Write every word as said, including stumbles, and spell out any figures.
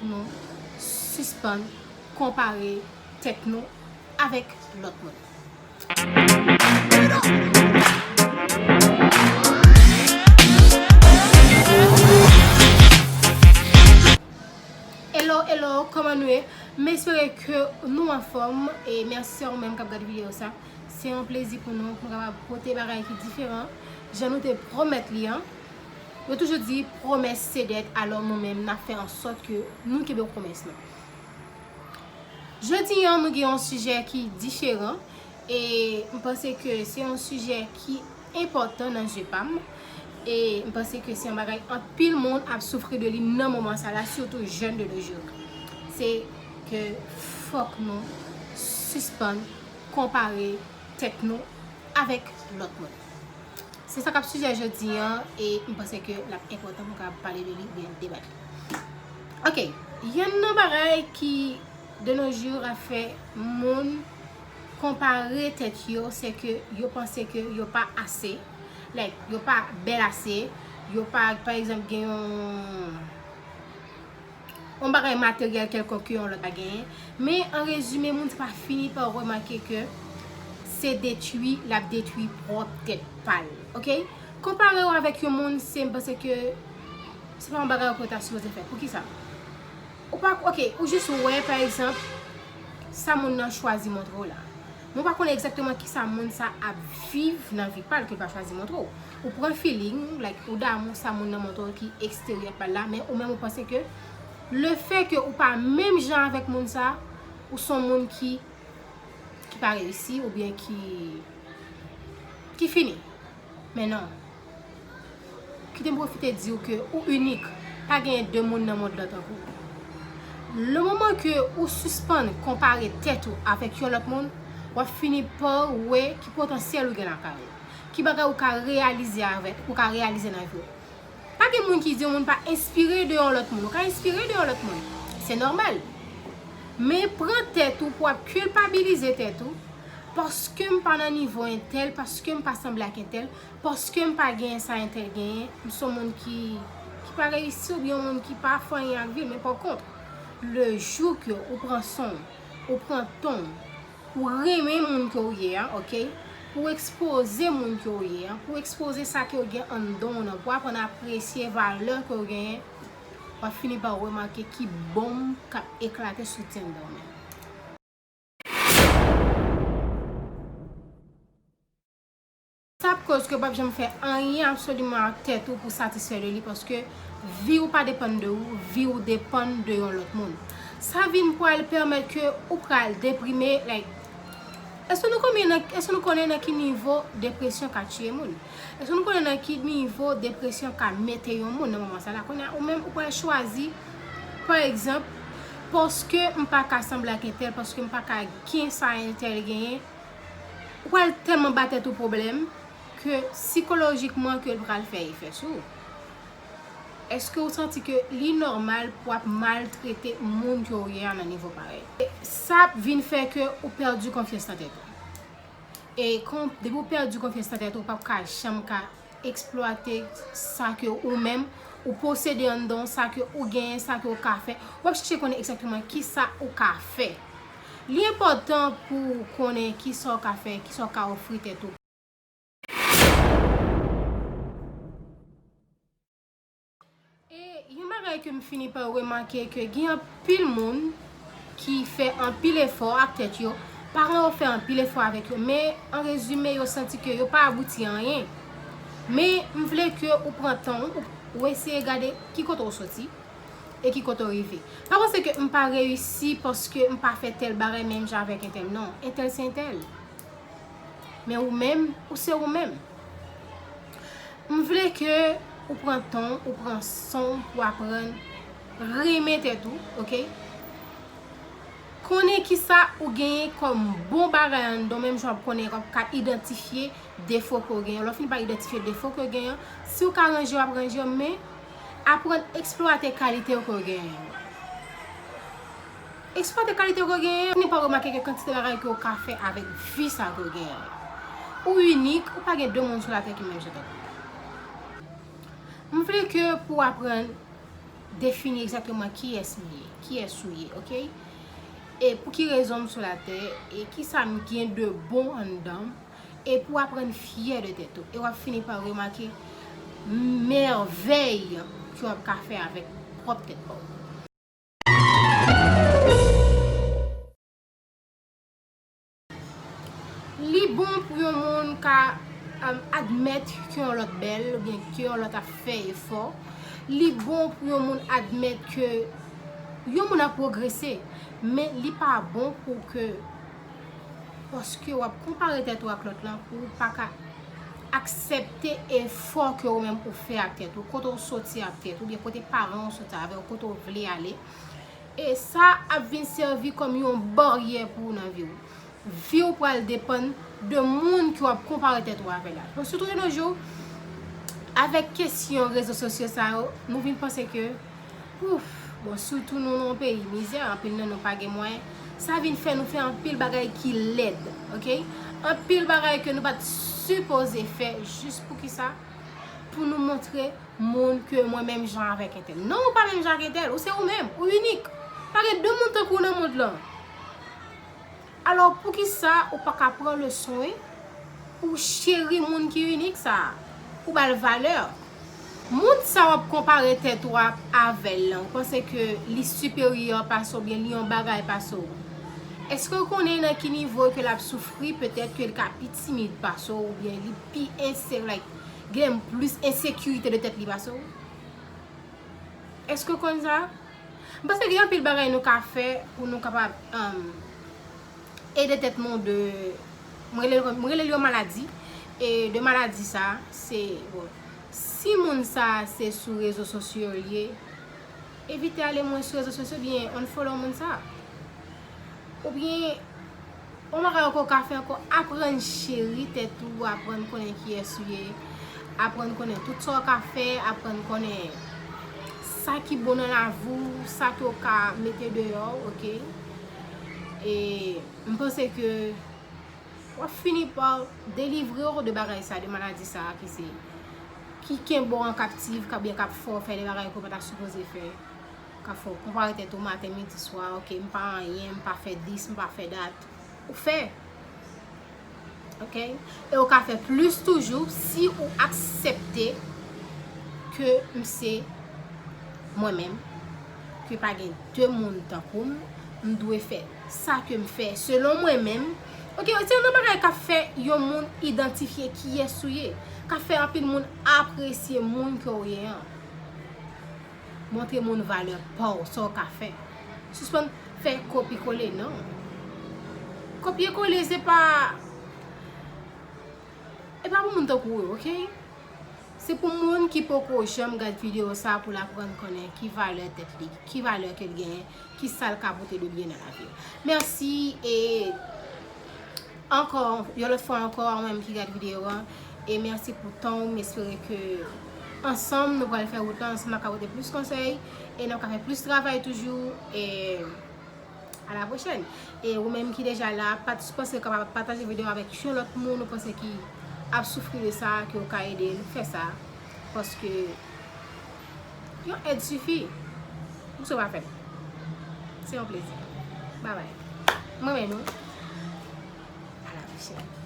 nou sispann konpare tèt nou avèk lòt moun. Hello, hello, kòman nou ye? M espere ke nou anfòm e mèsi a ou menm k ap gade videyo sa. Se yon plezi pou nou, pou nou kapab pote bagay ki diferan, jan nou te pwomèt li an. Yo toujou di, pwomès se dèt, alò nou menm, n ap fè an sòt ke nou kenbe pwomès nou. Jodi an, nou gen yon sijè ki diferan, e m panse ke se yon sijè ki enpòtan nan zye pa m, e m panse ke se yon bagay anpil moun ap soufri de li nan moman sa la, sitou jèn de nos jours. Se ke fòk nou sispann konpare tèt nou avèk lòt moun. Se sa k ap sijè jodi an, e m panse ke l ap enpòtan pou n kapab pale de li oubyen debat li. Ok, yonn nan bagay ki de nos jours ap fè moun konpare tèt yo, se ke yo panse ke yo pa ase, like, yo pa bèl ase, yo pa, pa egzanp, gen yon yon bagay materyèl kèlkonk ke yon lòt pa genyen. Men, an rezime, moun sa pa fini pa remake ke se detwi l ap detwi pwòp tèt pa l. Ok? Konpare w avèk yon moun, se, m panse ke se pa yon bagay ke w ta sipoze fè. Poukisa? Ou pa, ok, ou jis wè, pa egzanp, sa moun nan chwazi montre w la. Men w pa konnen egzakteman kisa moun sa ap viv nan vi pa l ke l pa chwazi montre w. Ou pran feeling, like, ou damou sa moun nan montre w ki eksteryè pa l la, men ou menm ou panse ke lefè ke ou pa menm jan avèk moun sa, ou se yon moun ki, ki pa reyisi oubyen ki, ki fini. Men non. Kite m pwofite di w ke ou inik. Pa genyen de moun nan mond lan tankou w. Le moman ke ou sispann konpare tèt ou avèk yon lòt moun, w ap fini pa wè ki potansyèl ou gen lakay ou. Ki bagay ou ka reyalize avèk, ou ka reyalize nan vi w. Pa gen moun ki di yon moun pa enspire de yon lòt moun. Ou ka enspire de yon lòt moun. Se nòmal. Men pran tèt ou pou w ap kilpabilize tèt ou, paske m pa nan nivo entèl, paske m pa sanble ak entèl, paske m pa genyen sa entèl genyen, m se yon moun ki, ki pa reyisi oubyen yon moun ki pa fè anyen ak vi l. Men pa kont, le jou ke ou pran son w, ou pran tan w, ou renmen moun ke w ye a, ok? Pou w ekspoze moun ke w ye a, pou w ekspoze sa ke w gen anndan w nan, pou w aprann apresye valè ke w genyen, w ap fini pa remake ki bonm k ap eklate sou ti anndan w menm. Sa ap koz ke w p ap janm fè anyen absoliman ak tèt ou pou satisfè de li, paske vi w pa depann de ou, vi w depann de yon lòt moun. Sa vin pral pèmèt ke ou pral deprime, like, èske nou konnen nan, èske nou konnen nan ki nivo depresyon ka tiye moun? Èske nou konnen nan ki nivo depresyon ka mete yon moun nan moman sa la? Kounye a, ou menm, ou pral chwazi, pa egzanp, paske m pa ka sanble ak entèl, paske m pa ka gen sa entèl genyen, ou pral tèlman ba tèt ou pwoblèm ke sikolojikman ke l pral fè efè sou ou. Èske ou santi ke li nòmal pou w ap maltrete moun ke w ye a nan nivo parèy? Sa ap vin fè ke ou pèdi konfyans nan tèt ou. E kon, depi w pèdi konfyans nan tèt ou, ou p ap ka janm ka eksplwate sa ke ou menm, ou posede anndan w, sa ke ou genyen, sa ke ou ka fè. W ap chèche konnen egzakteman kisa ou ka fè. Li enpòtan pou w konnen kisa w ka fè, kisa w ka ofri tèt ou. E yon bagay ke m fini pa remake, ke gen anpil moun ki fè anpil efò ak tèt yo, paran yo fè anpil efò avèk yo, men an rezime, yo santi ke yo pa abouti anyen. Men m vle ke ou pran tan w, ou, ou eseye gade ki kote w soti e ki kote w rive. Pa panse ke m pa reyisi paske m pa fè tèl bagay menm jan avèk entèl. Non, entèl se entèl. Men ou menm, ou se ou menm. M vle ke ou pran tan w, ou pran san w pou aprann renmen tèt ou, ok? Konnen kisa ou genyen kòm bon bagay anndan w, menm jan w ap konnen, w ap ka idantifye defo ke w genyen. Lè w fin pa idantifye defo ke w genyen, si w ka ranje, w ap ranje, men aprann eksplwate kalite ke w genyen yo. Eksplwate kalite ke w genyen, fini pa remake ke kantite bagay ke w ka fè avèk vi sa ke w genyen. Ou inik, ou pa gen de moun sou latè ki menm jan tankou w. M vle ke pou w aprann Defini egzakteman kiyès m ye, kiyès ou ye, oke? E pou ki rezon m sou latè, e kisa m gen de bon anndan m, e pou aprann fyè de tèt ou. E w ap fini pa remake mèvèy ke w ap ka fè avèk pwòp tèt pa w. Li bon pou yon moun ka, um, admèt ke yon lòt bèl oubyen ke yon lòt ap fè efò. Li bon pou yon moun admèt ke yon moun ap pwogrese. Men li pa bon pou ke, paske w ap konpare tèt ou ak lòt lan, pou w pa ka aksepte efò ke ou menm ou fè ak tèt ou, kote w soti ak tèt ou, oubyen kote paran w soti avè w, kote w vle ale. E sa ap vin sèvi kòm yon baryè pou ou nan vi w. Vi w pral depann de moun ke w ap konpare tèt ou avè la. Bon, sitou de nos jours, avèk kesyon rezo sosyo sa yo, nou vin panse ke, ouf, bon, sitou nou nan yon peyi mizè, anpil nan nou pa gen mwayen. Sa vin fè nou fè anpil bagay ki lèd, oke? Anpil bagay ke nou pa t sipoze fè, jis pou ki sa? Pou nou montre moun ke mwen menm jan avèk entèl. Non, ou pa menm jan ak entèl. Ou se ou menm. Ou inik. Pa gen de moun tankou w nan mond lan. Alò, poukisa ou pa ka pran leson, wi? Ou cheri moun ki inik sa a. Ou ba l valè. Moun sa w ap konpare tèt ou a avè l lan, ou panse ke li siperyè pase w oubyen li yon bagay pase w? Èske w konnen nan ki nivo ke l ap soufri, petèt ke l ka pi timid pase w oubyen li pi ense, like, gen plis ensekirite de tèt li pase w? Èske w konn sa? M panse gen anpil bagay nou ka fè pou nou kapab, um, ede tèt nou de, m rele l, m rele l yon maladi. E de maladi sa, se, bon, si moun sa se sou rezo sosyo l ye, evite ale mwen sou rezo sosyo, byen unfollow moun sa. Oubyen, yon bagay ankò w ka fè ankò, aprann cheri tèt ou, aprann konnen kiyès ou ye, aprann konnen tout sa w ka fè, aprann konnen sa ki bon nan lavi w, sa ke w ka mete deyò, oke? E m panse ke w ap fini pa delivre w de bagay sa, de maladi sa ki se, ki kenbe w an kaptiv, k ap byen, k ap fè w fè de bagay ke w pa ta sipoze fè. Ka fè w konpare tèt ou maten, midi, swa, oke, m pa anyen, m pa fè dis, m pa fè dat. Ou fè. Oke? E ou ka fè plis toujou si ou aksepte ke m se mwen menm, ke pa gen de moun tankou m, m dwe fè sa ke m fè selon mwen menm. Oke, se yon bagay k ap fè yon moun idantifye kiyès ou ye, k ap fè anpil moun apresye moun ke w ye an. Montre moun valè pa w, sa w ka fè. Sispann fè kopye kole, non. Kopye kole, se pa, e pa pou moun tankou w yo, oke? Se pou moun ki poko janm gad videyo sa pou l aprann konnen ki valè tèt li, ki valè ke l genyen, ki sa l ka pote de byen nan lavi l. Mèsi e Ankò, yon lòt fwa ankò, ou menm ki gad videyo a, e mèsi pou tan w, m espere ke ansanm nou pral fè wout la, ansanm n ap ka pote plis konsèy, e n ap ka fè plis travay toujou, e a la pwochèn. E ou menm ki deja la, pa t panse kapab pataje videyo avèk yon lòt moun ou panse ki ap soufri de sa, ke w ka ede l, fè sa. Paske yon èd sifi. Ou sou pa fè l. Se yon plezi. Babay. Mwen renmen nou. A la pwochèn.